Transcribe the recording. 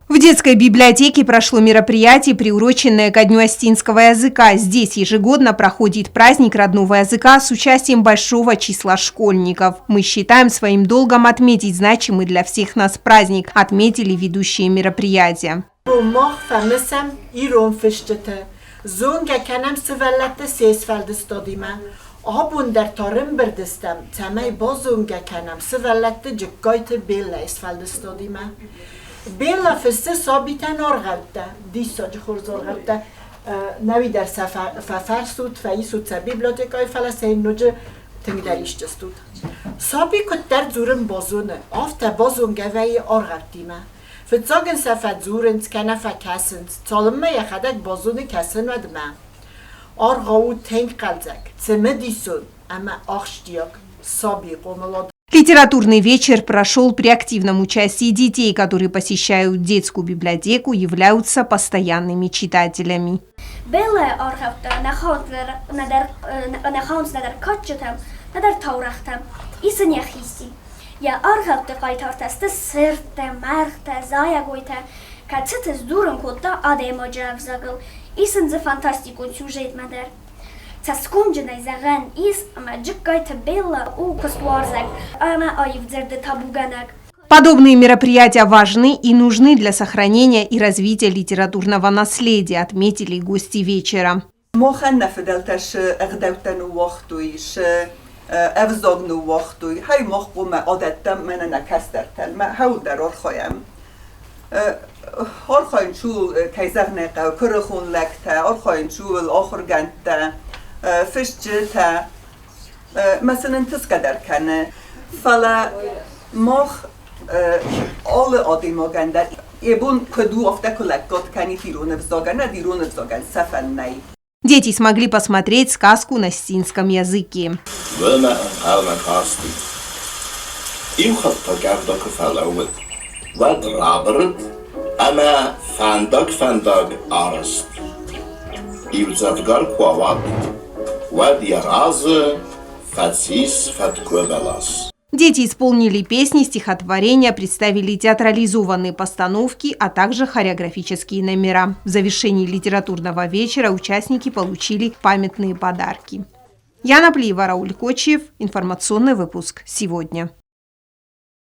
В детской библиотеке прошло мероприятие, приуроченное ко Дню осетинского языка. Здесь ежегодно проходит праздник родного языка с участием большого числа школьников. Мы считаем своим долгом отметить значимый для всех нас праздник, отметили ведущие мероприятия. Мах фӕмысӕм ирон фысджыты, зонгӕ кӕнӕм сывӕллӕтты се сфӕлдыстадимӕ. Абон дӕр та рымбырд стӕм, цӕмӕй базонгӕ кӕнӕм сывӕллӕтты Джыккайты Беллӕйы сфӕлдыстадимӕ. Беллӕ фыссы сабитӕн аргъӕуттӕ, диссаджы хорз аргъӕуттӕ. Нӕуи дӕр сӕ фӕфӕрсут, фӕисут сӕ библиотекӕйы, фӕлӕ сӕ ноджы тынгдӕр исдзыстут. Саби куыддӕр дзурын базоны, афтӕ базонгӕ вӕййы аргъӕуттимӕ. Фыццаг ын сӕ фӕдзурынц кӕнӕ фӕкӕсынц, цалынмӕ йӕхӕдӕг базоны кӕсын, уӕдмӕ. Аргъау у тынг хъӕлдзӕг, цымыдисон ӕмӕ ахсджиаг сабийы хъомылад. Литературный вечер прошел при активном участии детей, которые посещают детскую библиотеку, являются постоянными читателями. Беллӕйы аргъӕуттӕ нӕ хауынц нӕдӕр кадджытӕм, нӕдӕр таурӕгътӕм. Ис ын йӕхи стиль. Йӕ аргъӕутты хъайтартӕ сты сырдтӕ, мӕргътӕ, зайӕгойтӕ, кӕцыты сдзурын кодта адӕймаджы ӕвзагыл. Ис ын дзы фантастикон сюжетмӕ дӕр. Цӕсгомджынӕй зӕгъӕн ис, ӕмӕ Джыккайты Беллӕ у куыстуарзаг ӕмӕ аивдзырды табугӕнӕг. Подобные мероприятия важны и нужны для сохранения и развития литературного наследия, отметили гости вечера. Махӕн нӕ фыдӕлтӕ цы ӕгъдӕуттӕ ныууагътой, цы ӕвзаг ныууагътой, хай мах хъуамӕ адӕттӕм мӕнӕ нӕ кӕстӕртӕн, мӕ хӕуылдӕр архайӕм. Архайын ууыл, кӕй зӕгъын ӕй хъӕуы, куырыхон лӕгтӕ, архайын ууыл ахуыргӕндтӕ, фысджытӕ. Мӕ сын ӕнтысгӕ дӕр кӕны. Фӕлӕ мах алы адӕймагӕн дӕр йӕ бон куыд у, афтӕ куы лӕггад кӕнит ирон ӕвзагӕн, ӕд ирон ӕвзагӕн сӕфӕн нӕй. Дети смогли посмотреть сказку на осетинском языке. Уымӕ ӕнхъӕлмӕ касти. Иу хатт та къӕвда куы фӕлӕууыд, уӕд рабырыд ӕмӕ фӕндаг-фӕндаг арызт. Иудзӕвгар куы ауад, уӕд йӕ разы фӕцис фӕткъуы бӕлас. Дети исполнили песни, стихотворения, представили театрализованные постановки, а также хореографические номера. В завершении литературного вечера участники получили памятные подарки. Яна Плиева, Рауль Кочиев. Информационный выпуск «Сегодня».